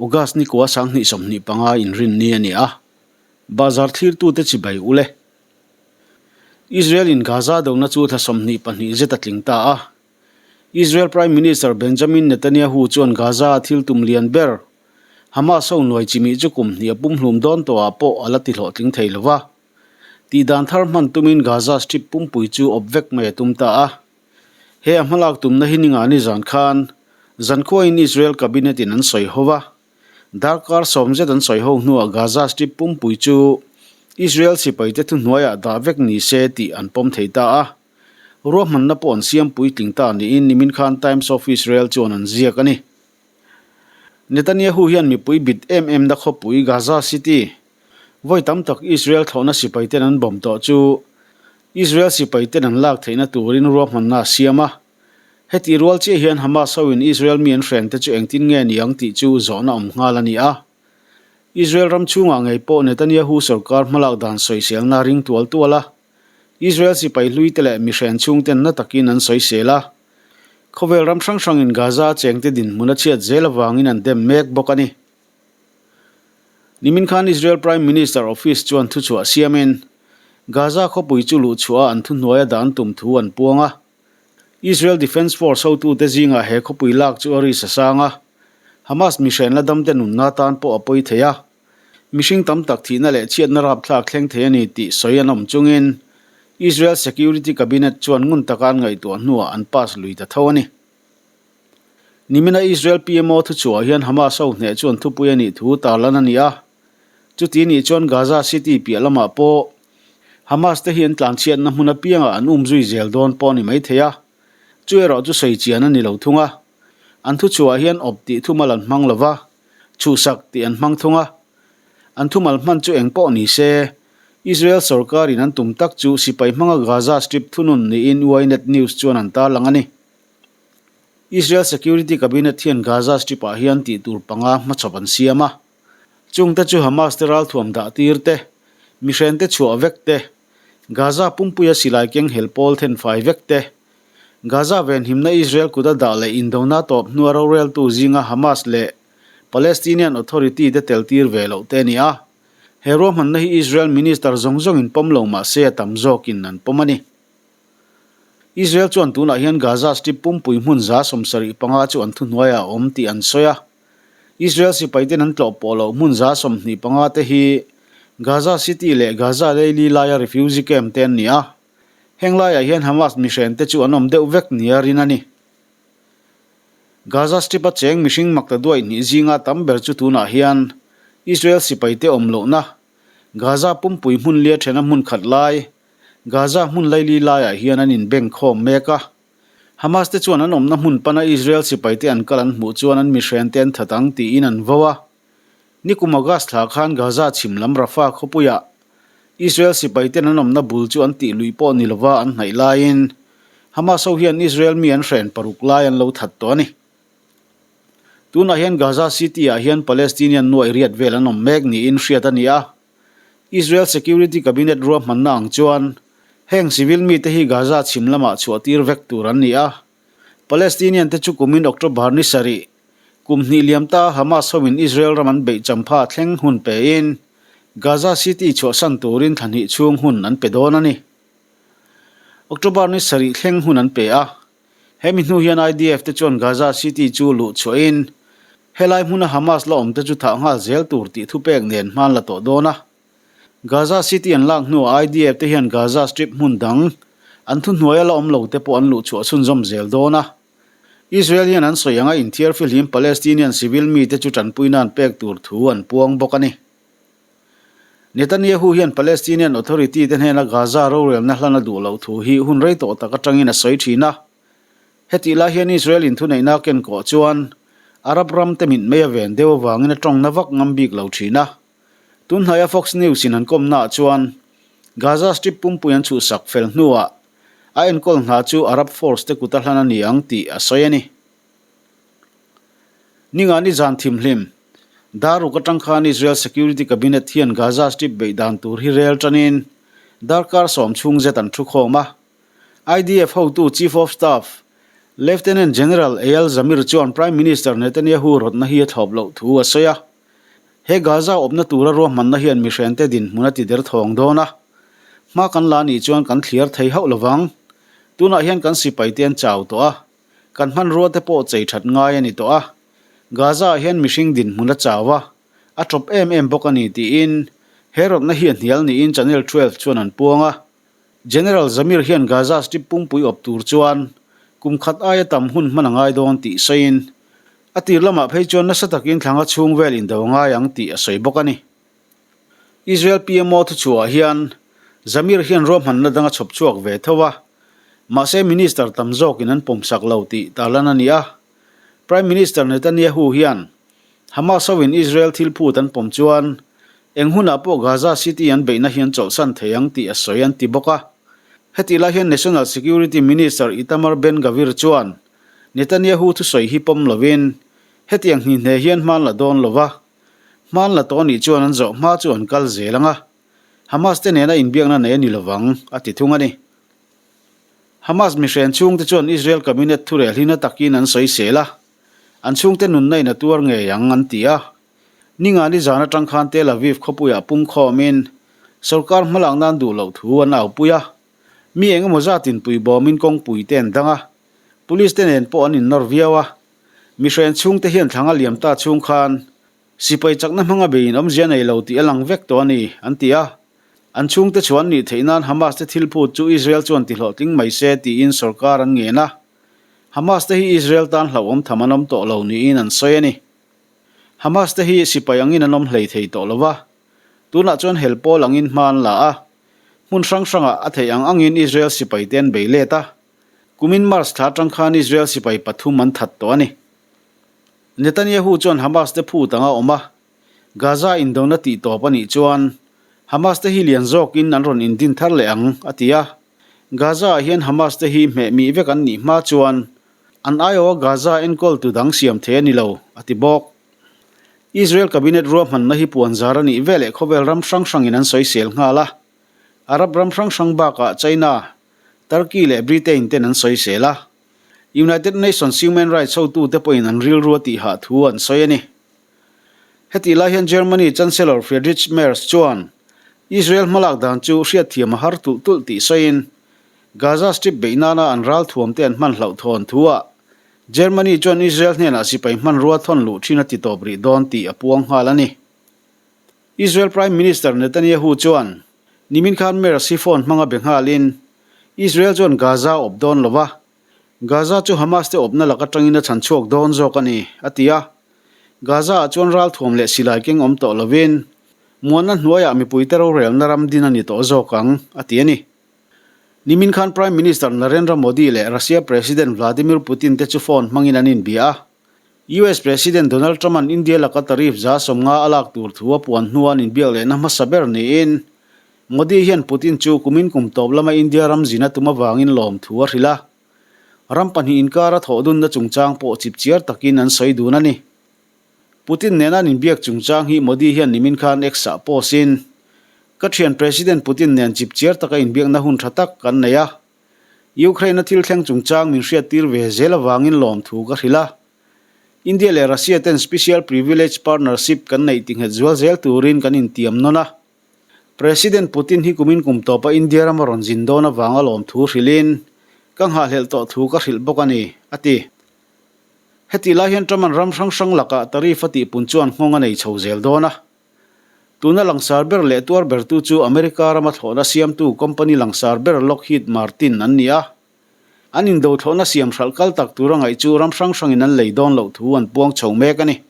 August ni kua 2025 inrinni a ni a, Bazar thlirtute chibai ule. Israel in Gaza dona chu thla 22 zet a tling ta a. Israel Prime Minister Benjamin Netanyahu chuan Gaza a thil tum lian ber Hamas ho nuai chimih chu kum hnih a pumhlum dawn tawhah pawh a la ti hlawhtling thei lo va. Tihdan thar hman tumin Gaza Strip pumpui chu awp vek mai a tum ta a. He a hmalak tumna hi ninga nizan khan zankhuain Israel Cabinet in an sawi ho va. Darkar sawm zet an sawi ho hnuah Gaza Strip pumpui chu Israel sipaite thuhnuaiah dah vek ni se tih an pawm thei ta a. Ruahmanna pawh an siam puitling ta niin nimin khan Times of Israel chuan an ziak a ni. Netanyahu hian mipui bit em em na khawpui Gaza City vawi tam tak Israel thlawhna sipaiten an bawm tawh chu Israel sipaiten an lak theihna turin ruahmanna a siam a. Heti rual chiah hian Hamas hoin Israel mi an hrente chu engtin nge ni ang tih chu zawhna awm nghal a ni a. Israel ram chhungah ngei pawh Netanyahu sorkar hmalak dan sawiselna a ring tual tual a. Israel sipai hluite leh mihren chhungten na takin an sawisel a. Khawvel ram hrang hrangin Gaza a chengte dinhmun a chhiat zel avangin an dem mek bawk a ni. Nimin khan Israel Prime Minister Office chuan thuchhuah siamin Gaza khawpui chu luhchhuah a an thuhnuai a dan tum thu an puang a. Israel Defence Force hotute zingah he khawpui lak chu a ri sa sang a, Hamas mihren la damte nunna tan pawh a pawi thei a. Mihring tam tak thihna leh chhiatna rapthlak thleng thei a ni tih sawi an awm chungin Israel Security Cabinet chuan ngun taka an ngaihtuah hnuah an pass lui ta tho a ni. Nimina Israel PMO thuchhuah hian Hamas ho hneh chuan thupui a nih thu tarlan a ni a. Chuti nih chuan Gaza City piah lamah pawh Hamas te hi an tlanchhiatna hmun apiangah an um zui zel dawn pawh a ni maithei a. Chu erawh chu sawi chian a ni lo thung a. An thuchhuah hian awp tih thumal an hmang lo va, chhuhsak tih an hmang thung a. An thumal hman chu eng pawh ni se, Israel sorkarin an tum tak chu sipai hmanga Gaza Strip thunun niin Ynet News chuan an tarlang a ni. Israel Security Cabinet hian Gaza Strip-ah hian tih tur panga hmachhawp an siam a. Chungte chu Hamas te ralthuam dah tir te, mihrente chhuah vek te, Gaza pumpuia silai keng hel pawl thenfai vek te, Gaza venhimna Israel kut a dah leh indona tawp hnua roreltu zinga Hamas leh Palestinian Authority te tel tir ve loh te a ni a. He ruahmanna hi Israel Minister zawng zawngin pawm lo mah se a tam zawkin an pawm a ni. Israel chuan tunah hian Gaza Strip pumpui hmun 75 chu an thuhnuaiah a awm tih an sawi a. Israel sipaiten an tlawh pawh loh hmun 25 te hi Gaza City leh Gaza Leili laia refugee camp te an ni a. Heng laiah hian Hamas mihrente chu an awm deuh vek nia rin a ni. Gaza Strip-a cheng mihring makta duaih hnih zinga tam ber chu tunah hian Israel sipaite awm lohna Gaza pumpui hmun lia thena hmun khat lai Gaza hmun laili laiah hian an inbeng khawm mek a. Hamas te chuan an awmna hmun pana Israel sipaite an kal an hmuh chuan an mihrente an that ang tiin an vo a. Nikum August thla khan Gaza chhim lam Rafah khawpuiah Israel sipaiten an awmna bul chu an tih luih pawh ni lova an hnaih laiin Hamas ho hian Israel mi an hren paruk lai an lo that tawh a ni. Tunah hian Gaza City-ah hian Palestinian nuaih riat vel an awm mek niin hriat a ni a. Israel Security Cabinet ruahmanna ang chuan heng civil mite hi Gaza chhim lamah chhuah tir vek tur an ni a. Palestinian te chu kumin October ni sarih Kum hnih liam ta Hamas hoin Israel ram an beih champha thleng hun pein Gaza City chhuahsan turin thla hnih chhung hun an pe dawn a ni. October ni sarih thleng hun an pe a. Hemi hnu hian IDF te chuan Gaza City chu luh chhuahin helai hmuna Hamas la awmte chu thah nghal zel tur tih thupek nen hman la tawh dawn a. Gaza City an lak hnuah IDF te hian Gaza Strip hmun dang an thuhnuaia la awm lo te pawh an luh chhuah chhunzawm zel dawn a. Israel hian an sawi anga inthiar fihlim Palestinian civil mite chu tanpuina an pek tur thu an puang bawk a ni. Netanyahu hian Palestinian Authority te hnena Gaza rorelna hlan a duh loh thu hi hun rei tawh tak atangin a sawi thin a. Hetih lai hian Israel in thuneihna a ken kawh chuan Arab ram te mit mei a ven deuh avangin a tawngna vak ngam bik lo thin a. Tunhnaia Fox News in an kawmnaah chuan Gaza Strip pumpui an chhuhsak fel hnuah A enkawl hna chu Arab force te kut a hlan a ni ang tih a sawi a ni. Ningani zan thimhlim, Daruk atang khan Israel Security Cabinet hian Gaza Strip beih dan tur hi rel tanin darkar sawm chhung zet an thu khawm a. IDF hotu Chief of Staff, Lieutenant General Eyal Zamir chuan Prime Minister Netanyahu rawtna hi a thlawp loh thu a sawi a. He Gaza awpna tura ruahmanna hian mihrente dinhmun a ti der thawng dawn a. Hma kan la nih chuan kan thliar thei hauh lovang. Tunah hian kan sipaite an chau tawh a. Kan hmanrua te pawh chei that ngai a ni tawh a. Gaza ah hian mihring dinhmun a chau a, a tawp em em bawk a ni tiin he rawtna hi a hnial niin Channel 12 chuan an puang a. General Zamir hian Gaza Strip pumpui awp tur chuan kum khat aia tam hun hman a ngai dawn tih sawiin a tir lamah phei chuan nasa takin thlanga chhung vel indo a ngai ang tih a sawi bawk a ni. Israel PMO thuchhuah hian Zamir hian ruahmanna dang a chhawp chhuak ve tho a, mahse minister tam zawkin an pawmsak lo tih tarlan a ni a. Prime Minister Netanyahu hian Hamas hoin Israel thil phut an pawm chuan eng hunah pawh Gaza City an beihna hi an chawlhsan thei ang tih a sawi an ti bawk a. Hetih lai hian National Security Minister Itamar Ben-Gvir chuan Netanyahu thusawi hi pawm lovin hetiang hni hne hian hman la dawn lo va, hman la tawh nih chuan an zawh hma chu an kal zel ang a, Hamas te nena inbiakna nei a ni lovang, a ti thung a ni. Hamas mihren chhungte chuan Israel cabinet thurel hi na takin an sawisel a, an chhungte nunna in a tuar ngei ang an ti a. Ningani zan atang khan Tel Aviv khawpuiah pungkhawmin sorkar hmalak nan duh loh thu an aupui a, mi eng emaw zatin puibawmin kawngpui te an dang a, police te nen pawh an innawr viau a. Mihren chhungte hian thlanga liam ta chhung khan sipai chakna hmanga beiin awmzia nei lo tih a lang vek tawh a ni, an ti a. An chhungte chuan nih theih nan Hamas te thil phut chu Israel chuan ti hlawhtling mai se tiin sorkar an ngen a. Hamas te hi Israel tan hlauhawm tham an awm tawh lo niin an sawi a ni. Hamas te hi sipai angin an awm hlei thei tawh lo va, tunah chuan hel pawl angin hma an la a, hmun hrang hrangah a theih ang angin Israel sipai te an bei let a. Kumin March thla atang khan Israel sipai pathum an that tawh a ni. Netanyahu chuan Hamas te phut anga awm a, Gaza indona tih tawp a nih chuan Hamas te hi lian zawkin an rawn indin thar leh ang, a ti a. Gaza ah hian Hamas te hi hmeh mih vek an nih hma chuan an aiawha Gaza enkawltu dang siam thei a ni lo, a ti bawk. Israel cabinet ruahmanna hi puanzar a nih veleh khawvel ram hrang hrangin an sawisel nghal a. Arab ram hrang hrang bakah China, Turkey leh Britain ten an sawisel a. United Nations Human Rights hotute pawhin an rilru a tihhah thu an sawi a ni. Hetih lai hian Germany Chancellor Friedrich Merz chuan Israel hmalak dan chu hriatthiam a har tulh tulh tih sawiin Gaza Strip beih nana an ralthuamte an hman hlauhthawn thuah Germany chuan Israel hnenah sipai hmanrua thawn luh thin a ti tawp rih dawn tih a puang nghal a ni. Israel Prime Minister Netanyahu chuan nimin khan Merz hi phone hmanga be nghalin Israel chuan Gaza a awp dawn lo va, Gaza chu Hamas te awpna lak atangin a chhan chhuak dawn zawk a ni, a ti a. Gaza ah chuan ralthuam leh silai keng awm tawh lovin, muanna hnuaiah mipuite rorelna ram din a ni tawh zawk ang, a ti a ni. Nimin khan Prime Minister Narendra Modi leh Russia President Vladimir Putin te chu phone hmangin an inbia a. US President Donald Trump-a'n India laka tariff 50% a lak tur thu a puan hnua an inbiak lehna hmasa ber niin, Modi hian Putin chu kumin kum tawp lama India ram zin a tum avangin lawmthu a hrilh a. Ram pahnih inkara thawh dunna chungchang pawh chipchiar takin an sawi dun a ni. Putin nena an inbiak chungchang hi Modi hian nimin khan X-ah post-in, Ka thian President Putin nen chipchiar taka inbiakna hun tha tak kan nei a. Ukraine-a thil thleng chungchang min hriattir ve zel avangin lawmthu ka hrilh a. India leh Russia ten Special Privilege Partnership kan neih tinghet zual zel turin kan intiam nawn a. President Putin hi kumin kum tawpa India rama rawn zin dawn avanga lawmthu hrilhin, Ka nghahhlelh tawh thu ka hrilh bawk a ni, a ti. Hetih lai hian Trump-a'n ram hrang hrang lakah tariff a tihpun chuan nghawng a nei chho zel dawn a. Tuna langsar ber leh tuar bertu chu America rama thlawhna siamtu company langsar ber Lockheed Martin an ni a. An indo thlawhna siam hralh kal tak tura ngaih chu ram hrang hrangin an lei dawn loh thu an puang chho mek a ni.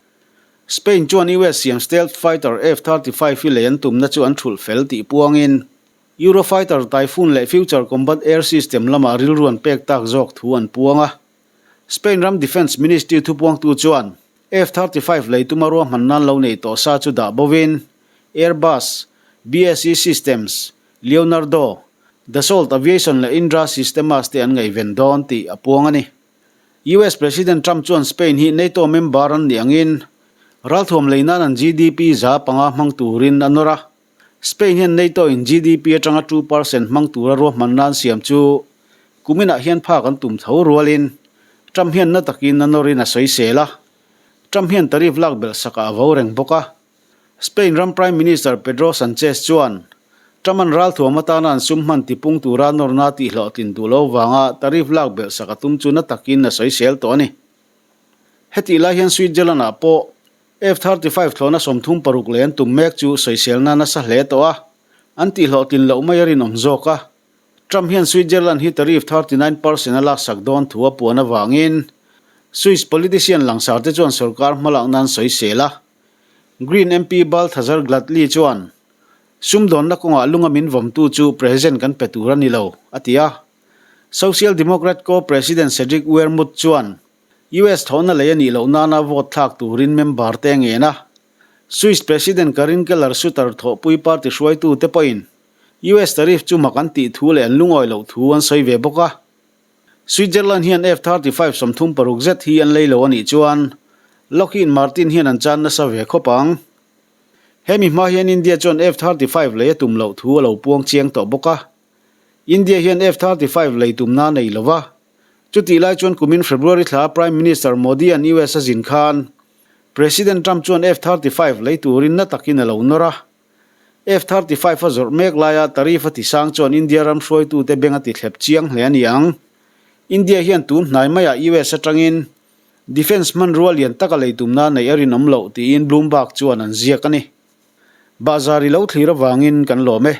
Spain chuan US siam stealth fighter F-35 hi lei an tumna chu an thulh fel tih puangin Eurofighter Typhoon leh Future Combat Air System lamah rilru an pek tak zawk thu an puang a. Spain ram Defence Ministry thupuangtu chuan F-35 lei tuma ruahman nan lo nei tawh sa chu dah bovin Airbus, BAE Systems, Leonardo, Dassault Aviation leh Indra Sistemas te an ngaihven dawn tih a puang a ni. US President Trump chuan Spain hi NATO member an nih angin ralthuam lei nan an GDP 5% hmang turin a nawr a. Spain hian NATO in GDP atanga 2% hmang tura ruahmanna an siam chu kuminah hian phak an tum tho rualin Trump hian na takin a nawrin a sawisel a. Trump hian tariff lak belh sakah a vo reng bawk a. Spain ram Prime Minister Pedro Sanchez chuan Trump-a'n ralthuam atana an sum hman tipung tura nawrna tihhlawhtlin duh lo vanga tariff lak belh sak a tum chu na takin a sawisel tawh a ni. Hetih lai hian Switzerland-ah pawh F-35 thlawhna 36 leh an tum mek chu sawiselna nasa hle tawh a, an tihhlawhtlin loh mai a rinawm zawk a. Trump hian Switzerland hi tariff 39% a laksak dawn thu a puan avangin Swiss politician langsar te chuan sorkar hmalak nan sawisel a. Green MP Balthazar Glatli chuan, Sumdawnna kawngah lunga min vawmtu chu president kan pe tur a ni lo, a ti a. Social Democrat co-president Cedric Wermuth chuan, US thawhna lei a nih loh nana vote thlak turin member te a ngen a. Swiss President Karin Keller-Sutter thawhpui party hruaitute pawhin US tariff chu mak an tih thu leh an lungawi loh thu an sawi ve bawk a. Switzerland hian F-35 36 zet hi an lei lo a nih chuan Lockheed Martin hian an chan nasa ve khawp ang. Hemi hma hian India chuan F-35 lei a tum loh thu a lo puang chiang tawh bawk a. India hian F-35 lei tumna a nei lo va. Chutih lai chuan kumin February thla Prime Minister Modi-a'n US a zin khan President Trump chuan F-35 lei turin na takin a lo nawr a. F-35 a zawrh mek laia tariff a tisang chuan India ram hruaitute beng a tithlep chiang hle a ni ang. India hian tun hnai maiah US atangin Defence hmanrua lian taka lei tumna neih a rinawm loh tiin Bloomberg chuan an ziak a ni. Bahzar i lo thlir avangin kan lawm e.